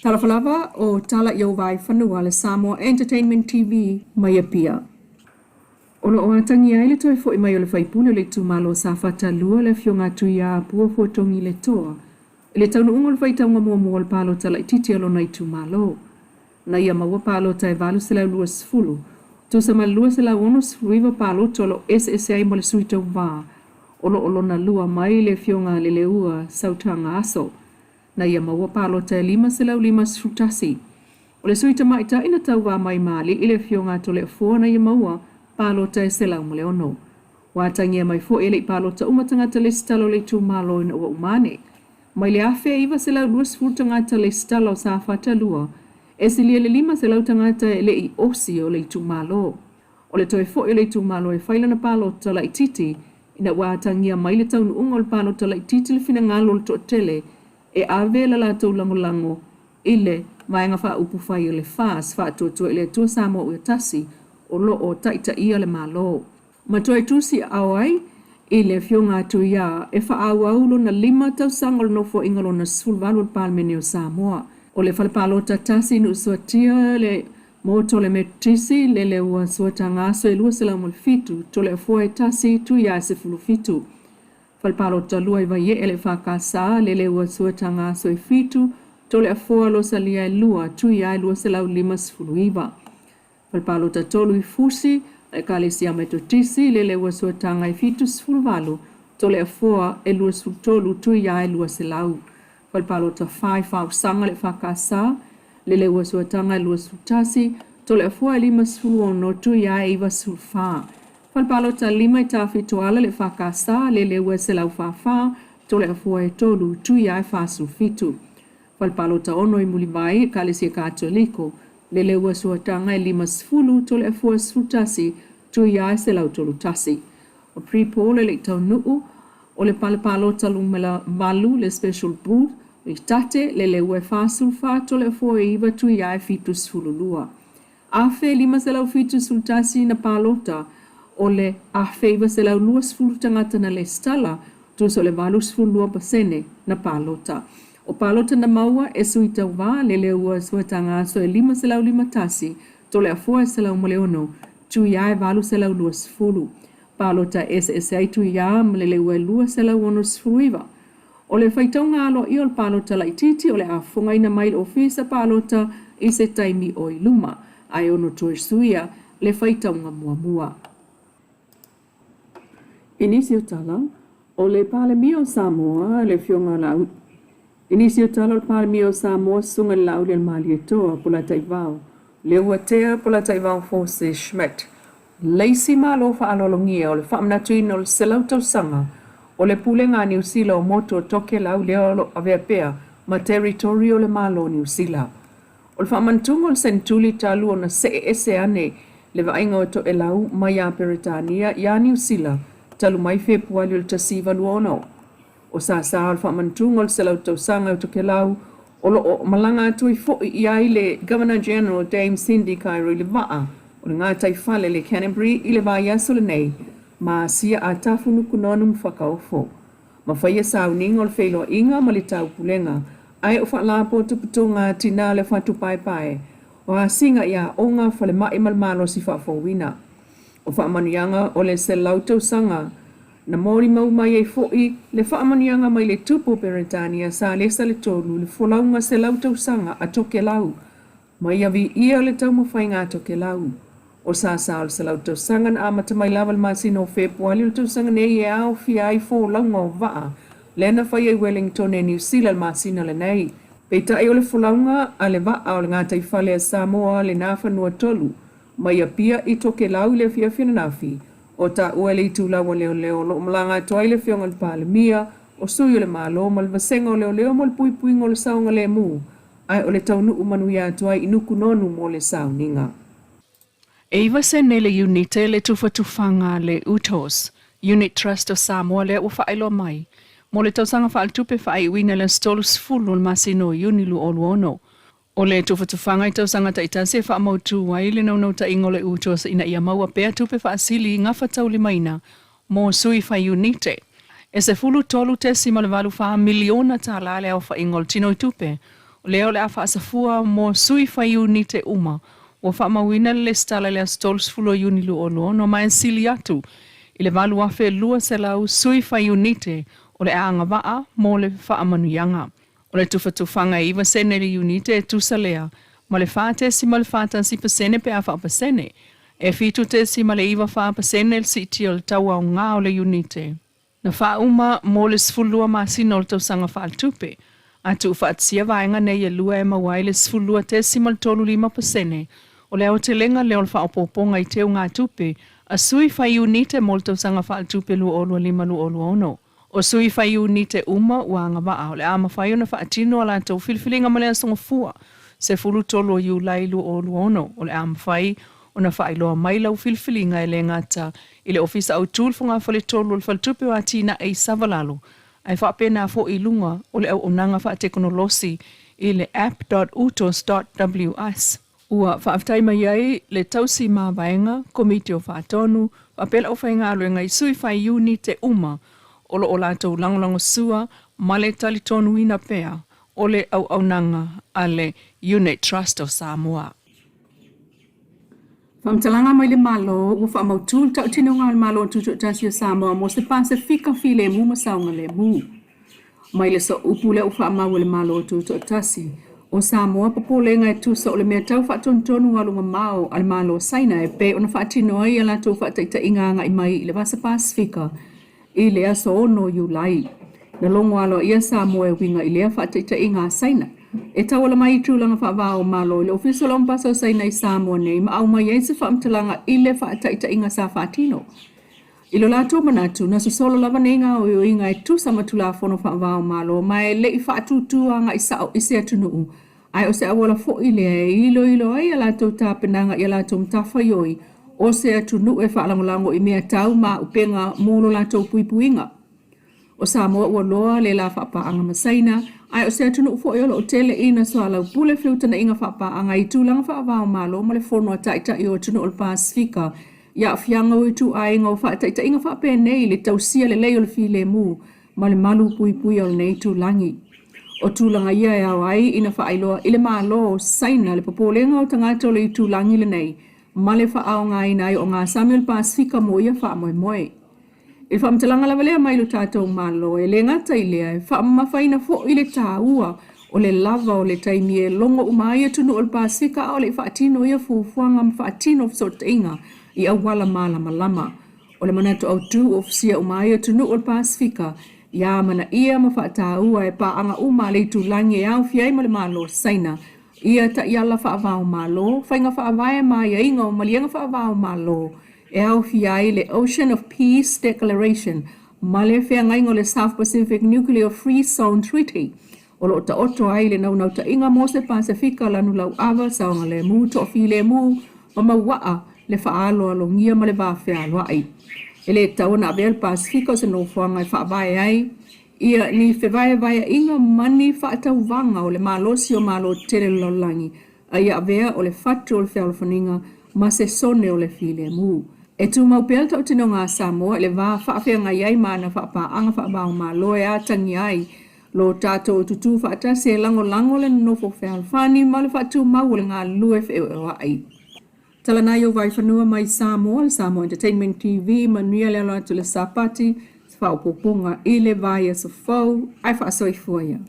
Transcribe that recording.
Talofa lava o tala i ou vaai fanua le Samoa Entertainment TV mai Apia. O lo o atagia ai le toe foi mai o le faipule o le itumalo o Safata 2 le afioga a Tuiaapua Fuatogi Letoa i le taunuuga o le faitauga muamua o le palota laitiiti a lona itumalo. Na ia maua palota e 820, tusa ma le 269 palota o lo o eseese ai ma le sui tauva o lo o lona lua mai le afioga a Leleua Sautaga Aso. Na ia maua palota e 551. O le sui tamaitai na tauva mai ma Alii le afioga a Toleafoa na ia maua palota e 106. Ua atagia mai foi e le i palota uma tagata lesitala o le itumalo ina ua uma ane. Mai le 1920 tagata lesitala o Safata 2, e silia i le 500 tagata e le i osi o le itumalo. O le toe foi o le itumalo e fai lana palota laitiiti ina ua atagia mai le taunuuga o le palota laitiiti le finagalo o le toatele e ave le latou lagolago i le Vaega Faaupufai o le FAST, Faatuatua i le Atua Samoa Ua Tasi, o lo o taitaia le Malo. Ma toe tusiaao ai i le Afioga a Tuia e faaauau lona 5 tausaga o le Nofoaiga lona 18 o le Palemene o Samoa. O le Fale Palota tasi i Nuusuatia le Moto o le Metotisi, lele ua suataga aso e 207, Toleafoa e tasi, Tuia e 17. Fale Palota 2 i Vaiee le EFKS, lele ua suataga aso e 7, Toleafoa Losalia e 2, Tuia e 259. Fale Palota 3 i Fusi, Ekalesia Metotisi, lele ua suataga e 78, Toleafoa e 23, Tuia e 200. Fale Palota 4 i Fausaga le EFKS, lele ua suataga e 21, Toleafoa e 56, Tuia e 94. Fale Palota 5 i Tafitoala le EFKS, lele ua 144, Toleafoa e 3, Tuia e 47. Fale Palota 6 i Mulivai, Ekalesia Katoliko, lele ua suataga e 50, Toleafoa e 11, Tuia e 131. O pre-poll e le i taunuu, o le fale palota lumera 8, le special booth, i Tate, lele ua e 44, Toleafoa e 9, Tuia e 72. 1571 na palota, o le 1920 tagata na lesitala, tusa o le 82% na palota. O palota na maua e sui tauva, lele ua suataga aso e 551, Toleafoa e 106, Tuia e 820. Palota eseese ai Tuia ma Leleua e 269. O le faitauga aloaia o le palota laitiiti o le a fofogaina mai le Ofisa Palota i se taimi o i luma, ae ono toe suia le faitauga muamua. I nisi o tala, o le Palemia o Samoa, le Afioga Laau. I nisi o tala o le Palemia o Samoa, Susuga i le Laaulialemalietoa Polataivao Leuatea Polataivao Fosi Schmidt, le isi Malo faaaloalogia o le faamanatuina o le 100 tausaga o le Pulega a Niu Sila o Motu o Tokelau lea o lo o avea pea ma territory o le Malo o Niu Sila. O le faamanatuga o le senetuli talu ona see ese ane le vaaiga o Toelau mai ia Peretania iā Niu Sila talu mai Fepuali o le 1926. O sasa o le faamanatuga o le 100 tausaga o Tokelau o lo o malaga atu ai foi i ai le Governor General Dame Cindy Cairo i le vaa o le gataifale le Canterbury i le vaiaso lenei ma asia a Tafunukunonu ma Fakaofo ma faia sauniga o le feiloaiga ma le taupulega ae o faalapotopotoga a tina le fatupaepae o asiga i aoga, falemai ma le malosi faafouina. O faamanuiaga o le 100 tausaga Na molimau mai ai foi le faamanuiaga mai le Tupu o Peretania Salesa le Tolu i le folauga 100 tausaga a Tokelau mai Aviia le taumafaiga a Tokelau. O sasa o le 100 tausaga na amata mai lava i le masina o Fepuali o le tausaga nei e aofia ai folauga o vaa lea na faia i Wellingtone Niu Sila i le masina lenei. Peitai o le folauga a le vaa o le gataifale a Samoa le Nafanua 3 mai Apia i Tokelau i le afiafi ananafi, o taua e le itulau a leoleo o lo o malaga atu ai le Afioga i le Palemia, o sui o le Malo ma le Vasega o Leoleo mo le puipuiga o le saogalemu, ae o le taunuu manuia atu ai i Nukunonu mo le sauniga. E 9 sene le iunite le tufatufaga a le UTOS, Unit Trust of Samoa lea ua faailoa mai mo le tausaga faaletupe faaiuina i le aso 30 o le masina o Iuni 2026. O le tufatufaga i tausaga taitasi e faamautu ai le naunautaiga o le UTOS ina ia maua pea tupe faasili gafataulimaina mo sui fai iunite. E $13.84 miliona le aofaiga o le tinoitupe O lea o le a faasafua mo sui faiunite uma ua faamauina le lesitala i le aso 30 o Iuni 2026 ma e sili atu i le 8,200 sui faiunite o le a agavaa mo le faamanuiaga. O le tufatufaga e 9 sene le iunite e tusa lea ma le 4.41% pe a faapasene. E 7.94% le siitia o le tau aoga o le iunite. Na faauma mo le 12 masina o le tausaga faaletupe, a tuufaatasia vaega nei e lua e maua ai le 12.35% o le aotelega lea o le faaopoopoga i teugatupe a sui faiunite mo le tausaga faaletupe 2025/2026. O sui faiunite uma ua agavaa o le a mafai ona faatino a latou filifiliga ma le Aso Gafua 13 o Iulai 2026. O le a mafai ona faailoa mai lau filifiliga e le gata i le Ofisa Autu o le Fogafale 3 o le Faletupe o Atinae i Savalalo, ae faapena foi i luga o le auaunaga faatekonolosi i le app.utos.ws. Ua faafetai mai ai le Tausi Mavaega, Komiti o Faatonu, faapea le aufaigaluega i sui faiunite uma o lo o latou lagolagosua ma le talitonuina pea o le auaunaga a le Unit Trust of Samoa. Faamatalaga mai le Malo, ua faamautu le tautinoga a le Malo Tutoatasi o Samoa mo se Pasefika filemu ma saogalemu. Mai le sooupu lea ua faamau e le Malo Tutoatasi o Samoa popolega e tusa o le mea tau faatonutonu alumamao a le Malo o Saina e pei ona faatino ai a latou faataitaiga agai mai i le Vasa Pasefika i le aso 6 o Iulai. Na logo aloaia Samoa e uiga i lea faataitaiga a Saina e tauala mai i tulaga faava o Malo i le Ofisa o le Omepasa o Saina i Samoa nei ma aumai ai se faamatalaga i le faataitaiga sa faatino. I lo latou manatu, na sosolo lava nei gaoioiga e tusa ma Tulafono faava o Malo ma e le i faatūtū agai sao i se atunuu, ae o se auala foi lea e iloilo ai a latou tapenaga i a latou matafaioi o se atunuu e faalagolago i mea tau ma auupega mo lo latou puipuiga. O Samoa ua loa le la faapaaga ma Saina, ae o se atunuu foi o lo o tele ina soalaupule feutagaiga faapaaga i tulaga faava-o-Malo ma le Fono a Taitai o Atunuu o le Pasefika i aafiaga o ituaiga o faataitaiga faapenei i le tausia lelei o le filemu ma le malu puipuia o lenei itulagi. O tulaga ia e ao ai ina faailoa i le Malo o Saina le popolega o tagata o le itulagi lenei ma le faaaogaina ai o ogasami o le Pasefika mo ia faamoemoe. I le faamatalaga lava lea mai lo tatou Malo, e le gata i lea, e faamamafaina foi le taua o le lava o le taimi e logo uma ai atunuu o le Pasefika a o le i faatino ia fuafuaga ma faatino fesootaiga i auala malamalama. O le manatu autu ua ofusia uma ai atunuu o le Pasefika ia amanaia ma faataua e paaga uma a le itulagi e aofia ai ma le Malo o Saina ia taiala faava-o-Malo, faiga faavae ma aiaiga o maliega faava-o-Malo e aofia ai le Ocean of Peace Declaration ma le feagaiga o le South Pacific Nuclear Free Zone Treaty o lo o taoto ai le naunautaiga mo se Pasefika lanulauava, saogalemu, toafilemu ma mauaa le faaaloalogia ma le va fealoai. E le tatau ona avea le Pasefika o se nofoaga e faavae ai ia ni fevaevaeaiga ma ni faatauvaga o le malosi o Malo tetele o le lalolagi a ia avea o le fatu o le fealofaniga ma se sone o le filemu. E tumau pea le tautinoga a Samoa i le va faafeagai ai ma ana faapaaga faava-o-Malo e atagia ai lo tatou tutū faatasi e lagolago le nonofo fealofani ma le faatumau o le galulue feoeoaʻi. Talanai o Vaifanua mai Samoa, le Samoa Entertainment TV, manuia le alo atu i le Sapati, se faaopoopoga i le vaiaso fou, ae faasoifua ia.